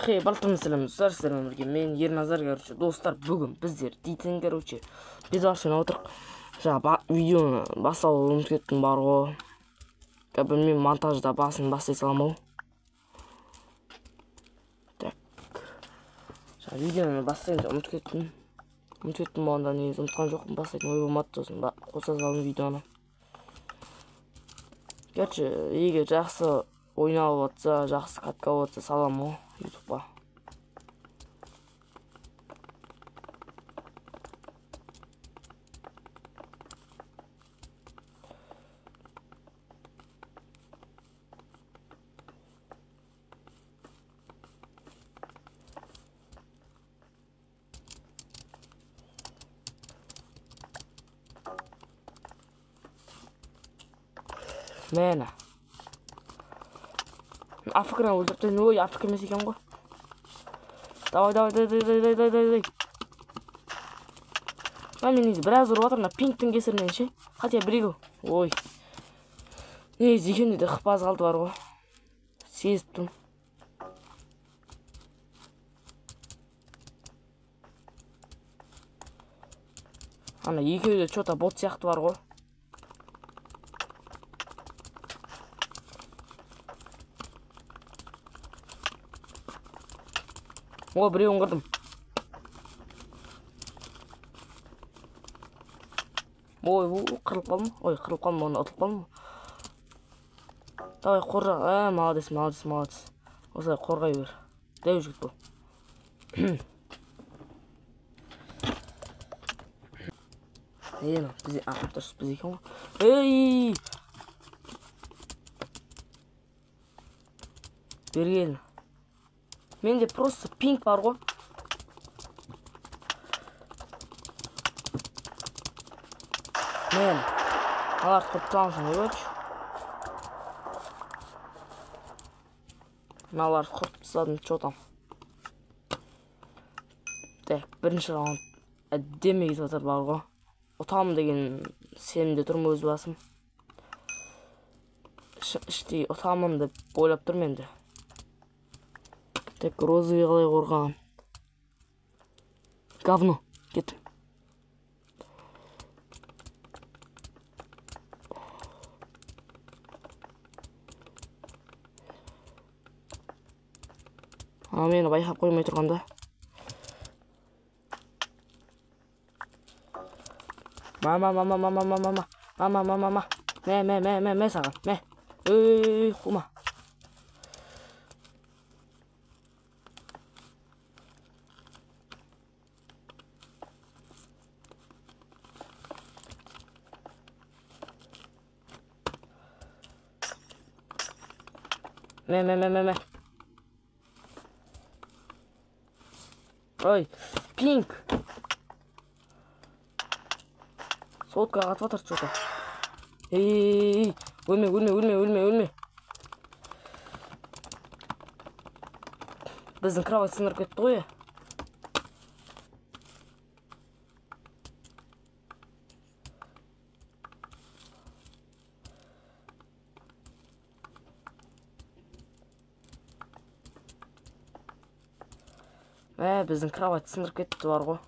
Хей, барлықтарыңызға сәлем достар, сіздермен бірге мен Ерназар, короче, достар, бүгін біздер дейтін, короче, біз аршын отырық. Жаңа видеоны бастауды ұмытып кеттім бар ғой. Білмеймін, монтажда басын бастай саламын ау. Так. Жаңа видеоны бастайын деп ұмытып кеттім. Ұмытып кеттім болғанда негізі ұмытқан жоқпын, бастайтын ой болмады, сосын қоса салдым видеоны. Короче, егер жақсы ойналып жатса, жақсы катка болып жатса саламын ғой ютубқа. Мені. Африканы өлтіріп тастайын. Ой, Африка емес екен ғой. Давай, давай, давай, давай, давай, давай, давай. Мына мен негізі біраз ұрып жатырмын, мына пинктің кесірінен ше. Хотя бір екі. Ой. Негізі екеуінде де хп аз қалды бар ғой. Сезіп тұрмын. Ана екеуі де чё-то бот сияқты бар ғой. О, біреуін қырдым. Ой, қырылып қалдым. Ой, қырылып қалдым, оны ұтылып қалдым. Давай, қорға. Молодец, молодец, молодец. Осылай қорғай бер. Дәу жігіт бұл. Біз, дұрыс, біз екен ғой. Ей! Бері кел. Менде просто пинг бар ғой. Мен аларды құрып тастағансың ғой, короче. Мыналарды құрып тастадым, чё там. Так, бірінші раунд әдемі кетіп жатыр бар ғой. Ұтамын деген сенімде тұрмын өз басым. Іштей ұтамын деп ойлап тұрмын енді. Так, розовый қалай қорғаған. Говно, кеттім. Ана мені байқап қоймай тұрғанда. Мама, мама, мама, мама, мама, мама, мама, мама. Мә, мә, мә, мә, мә саған, мә. Ей, қума. Мә, мә, мә, мә, мә. Ой, пинг. Сотка қатып жатыр чё-то. Ей, өлме, өлме, өлме, өлме, өлме. Біздің кровать сындырып кетті ғой. Біздің кровать сындырып кетті бар ғой.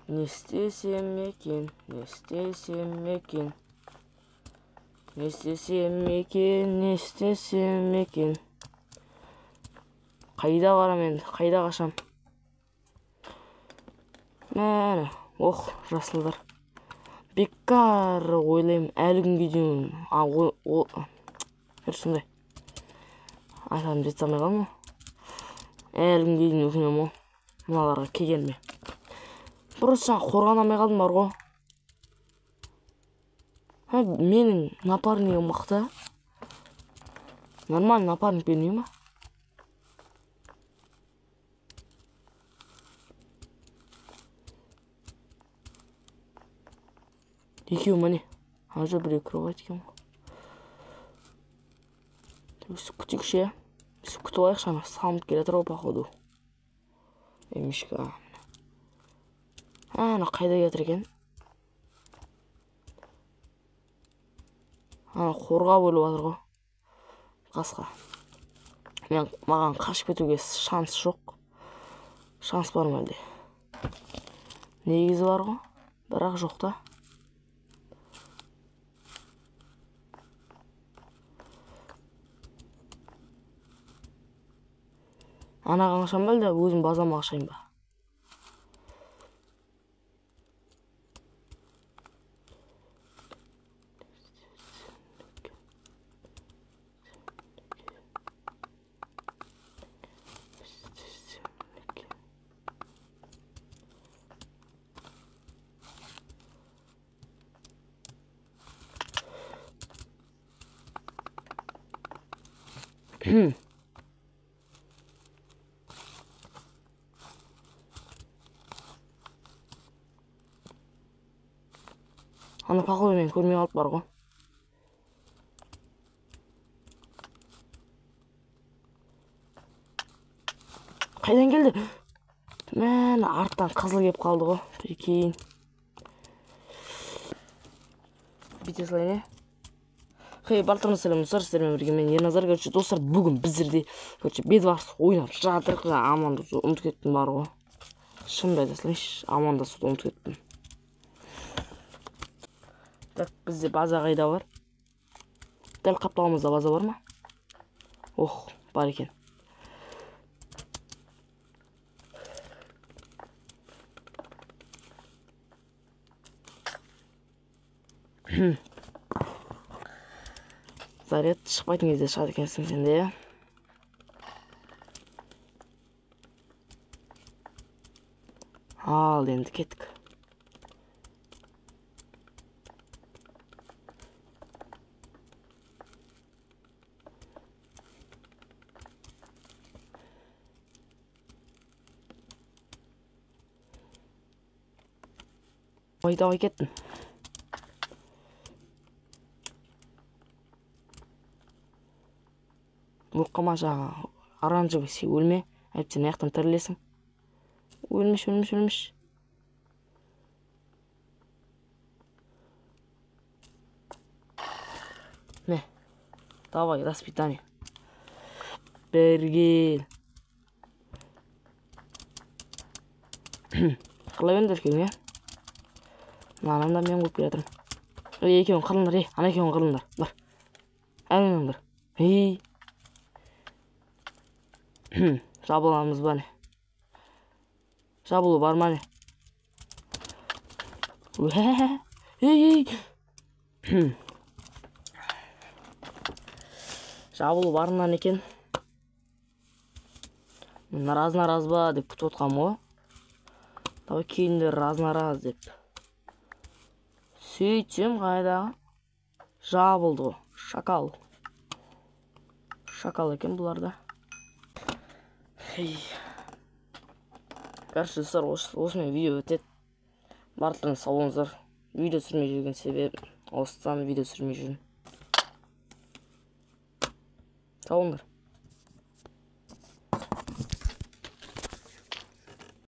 Не істесем екен, не істесем екен. Не істесем екен, не істесем екен. Қайда барам енді, қайда қашам? Мә, ох, жасылдар. Бекар ойлаймын, әлі күнге дейін. Сондай. Айтарым жете алмай қалдым ғой. Әлі күнге дейін өкінемін ғой. Мыналарға келгеніме. Просто жаңа қорғана алмай қалдым бар ғой. Менің напарнигім мықты. Нормальный напарник бермей ма? Екеуі міне. Ана біреу кровать екен ғой. Өстіп күтейікші, иә. Өстіп күтіп алайықшы, ана салынып келе жатыр ғой, походу. Мишка. Ана қайда келе жатыр екен? Ана қорғап өліп жатыр ғой. Қасқа. Мен маған қашып кетуге шанс жоқ. Шанс бар ма әлде? Негізі бар ғой, бірақ жоқ та. Анаған қашам ба әлде өзім базама қашайын ба? Ана походу мен көрмей қалып бар ғой. Қайдан келді? Мә, арттан қызыл келіп қалды ғой. Прикинь. Бүйте салайын, е? Хей, барлықтарыңызға сәлем достар, сіздермен бірге мен Ерназар. Короче, достар, бүгін біздерде, короче, Бедварс ойнап жатырық. Амандасуды ұмытып кеттім бар ғой. Шынымды айта салайыншы, амандасуды ұмытып кеттім. Так, бізде база қайда бар? Дәл қапталымызда база бар ма? Ох, бар екен. Заряд шықпайтын кезде шығады екенсің сен де, иә? Ал енді кеттік. Ой, давай кеттім. Өліп қалма жаңа оранжевый, сен өлме, әйтпесе мына жақтан тірілесің. Өлмеш, өлмеш, өлмеш. Мә, давай, распитание. Бері кел. Қырыла беріңдер екеуің, иә? Мынаны да мен қойып келе жатырмын. Ей, екеуің қырылыңдар, ей, ана екеуің қырылыңдар. Бар. Әрі ойнаңдар. Ей. Жабыламыз ба не? Жабылу бар ма не? Ей, ей. Жабылу барынан екен. Мен раз-на-раз ба деп күтіп отқанмын ғой. Давай кейіндер раз-на-раз деп. Сөйтсем қайдағы жабылды ғой. Шакал. Шакал екен бұларда. Короче, достар, осымен видео өтеді. Барлықтарыңыз сау болыңыздар. Видео түсірмей жүрген себебім осыдан видео түсірмей жүрмін. Сау болыңдар.